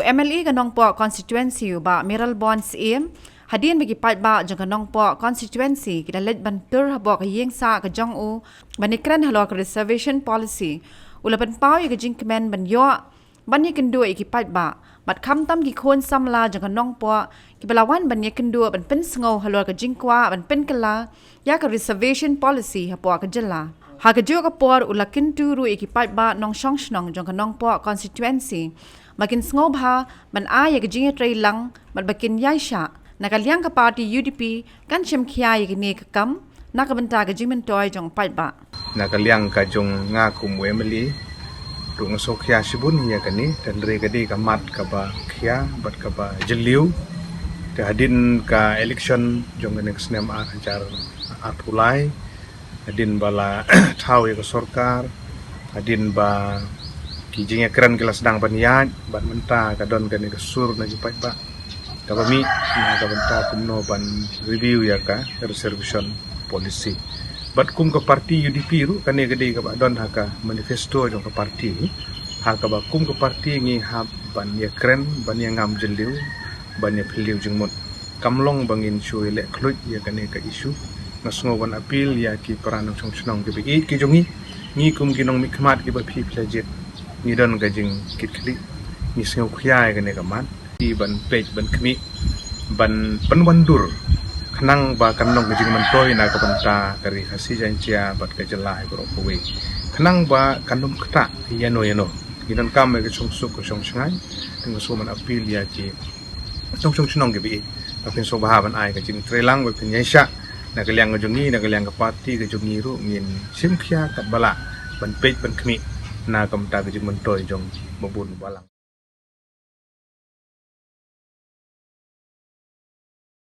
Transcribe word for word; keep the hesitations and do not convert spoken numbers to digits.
U MLA ka Nongpoh constituency u Bah Mayralborn Syiem, hadien ba ki paidbah jong ka Nongpoh constituency ki la leit ban tur hapoh ka ïing sah ka jong u ban ïakren halor ka reservation policy, u la pynpaw ïa ka jingkmen ban ïoh ban ïakynduh ïa ki paidbah bad khamtam ki khun samla jong ka Nongpoh kiba la wan ban ïakynduh ban pynsngew halor ka jingkwah ban pynkylla ïa ka reservation policy hapoh ka jylla. Ha kajuh ka por u la kyntu ruh ïa ki paidbah nongshong shnong jong ka Nongpoh constituency ba kin sngewbha ban ai ïa ka jingïatreilang bad ba kin ïaishah. Na ka liang ka party UDP kan shim khia ïa kane ka kam na ka bynta ka jingmyntoi jong paidbah. Na ka liang ka jong nga kum u MLA ruh nga sngewkhia shibun ïa kane, tang re ka dei ka mat kaba khia bad kaba jylliew. Te hadien ka election jong kane ka snem ar hajar arphew lai, hadien ba la thaw ïa ka sorkar, hadien ba ki jingïakren ki la sdang ban ïaid, bad mynta ka don kane ka sur na ki paidbah kaba mih na ka bynta kumno ban review ïa ka reservation policy. Bad kum ka party UDP ruh kane ka dei kaba don ha ka manifesto jong ka party, ha kaba kum ka party ngi hap ban ïakren, ban ïangam jylliew, ban ïaphylliew jingmut. Kam long ba ngin shu ïaleh khluit ïa kane ka issue. Nga sngew ban appeal ïa ki para nongshong shnong kiba ïeit ki jong ngi, ngi kum ki nongmihkhmat kiba phi phi la jied, ngi don ka jingkitkhlieh, ngi sngewkhia ïa kane ka mat. Ki ban peit ban khmih ban pynwandur khnang ba kan long ka jingmyntoi na ka bynta ka Ri Khasi Jaiñtia bad ka jylla hi baroh kawei, khnang ba kan ym ktah ïano ïano. Ngi donkam ïa ka shongsuk ka shongshngaiñ. Te nga sngew ban appeal ïa ki nongshong shnong kiba ïeit ba phin sngewbha ban ai ka jingtreilang, ba phin ïaishah. Na ka liang ka jong ngi, na ka liang ka party ka jong ngi ruh ngin shim khia katba lah ban peit ban khmih na ka bynta ka jingmyntoi jong ba bun balang.